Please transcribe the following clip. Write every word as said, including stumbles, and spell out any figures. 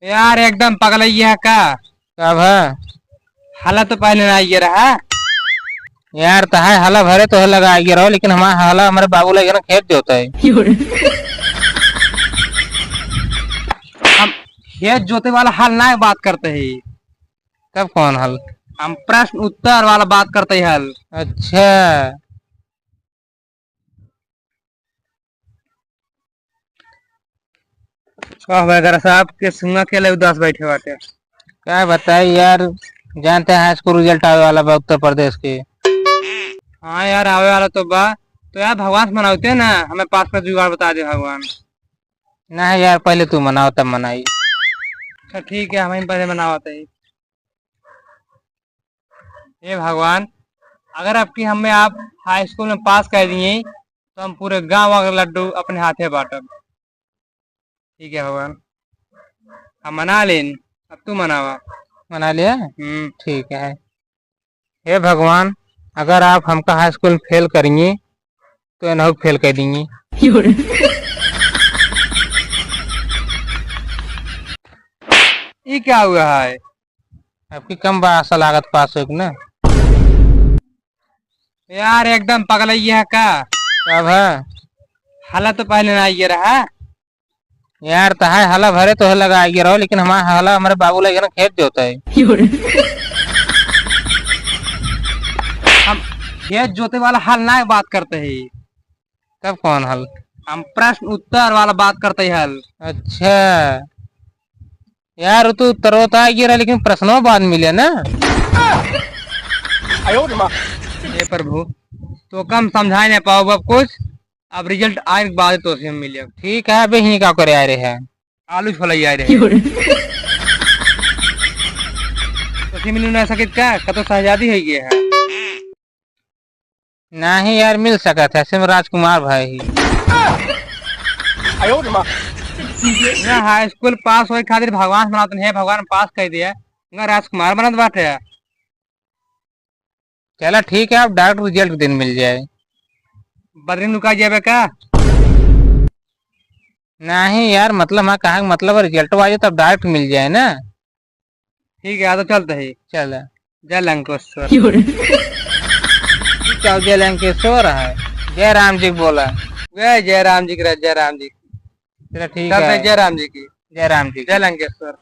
यार, एकदम पगलैया है का? कब है? हला तो पहले ना आइए रहा। यार, तहार हला भरे तो है लगा आइए रहो, लेकिन हमारा हला हमारे बाबू लगे ना खेत जोते है। हम खेत जोते वाला हल ना बात करते हैं। तब कौन हल? हम प्रश्न उत्तर वाला बात करते हैं हल। अच्छा। वाह वगैरह साहब के सुंगा के लिए उदास बैठे बाटे। का बताई यार, जानते हैं हाई स्कूल रिजल्ट आवे वाला बा उत्तर प्रदेश के। हाँ यार, आवे वाला तो बा। तो यार, भगवान से मनावते ना, हमें पास का जुगाड़ बता दे भगवान। नहीं यार, पहले तू मनाओ तब मनाई। अच्छा ठीक है, हम ही पहले मनावते हैं। हे भगवान, अगर अब की हमें आप हाई स्कूल में पास कर दिए तो हम पूरे गांव का लड्डू अपने हाथे बांटब। ठीक है भगवान, हम मना लेन, अब तू मनावा। मना लिया? हम्म। ठीक है। हे भगवान, अगर आप हमका हाई स्कूल में फेल करेंगे तो इन्हों फेल कर देंगे। ये क्या हुआ है? आपकी कम बा आशा लागत पास होइक ना। यार, एकदम पगलैया है का? कब है? हला तो पहले ना आइए रहा। यार, तहार हला भरे तो है लगा आइए रहो, लेकिन हमारा हला हमारे बाबू लगे ना खेत जोते है। हम खेत जोते वाला हल ना बात करते हैं। तब कौन हल? हम प्रश्न उत्तर वाला बात करते हैं हल। अच्छा। यार, तू उत्तरवा तो आ गया रहा, लेकिन प्रश्नवा बाद मिले ना। हे प्रभु, तो कम समझाए नहीं पाओ अब कुछ। अब रिजल्ट आए के बाद तो से हम मिले। ठीक है, अबे ही का करे आ रहे हैं? आलू छोलाई आ रहे हैं। तो से मिलू ना सकित का? कतो शहजादी हो गया है। नहीं यार, मिल सकत है, सिम राजकुमार भाई ही। ना हाई स्कूल पास होए खातिर भगवान से मनावत, हे भगवान पास कर दिया, ना राजकुमार बनत बाटे। चला ठीक है, अब डायरेक्ट रिजल्ट के दिन मिल जाए। बदरी में लुका जाबे का? नहीं यार, मतलब, हाँ, कहाँ के मतलब है, रिजल्ट आ जाए तब डायरेक्ट मिल जाए ना। ठीक है, आ तो चलते ही। चल। जय लंकेश्वर। चल, जय लंकेश्वर है। जय राम जी की बोला। जय, जय राम जी की, जय राम जी की। चला ठीक चलते है। जय राम जी की। जय राम जी की। जय लंकेश्वर।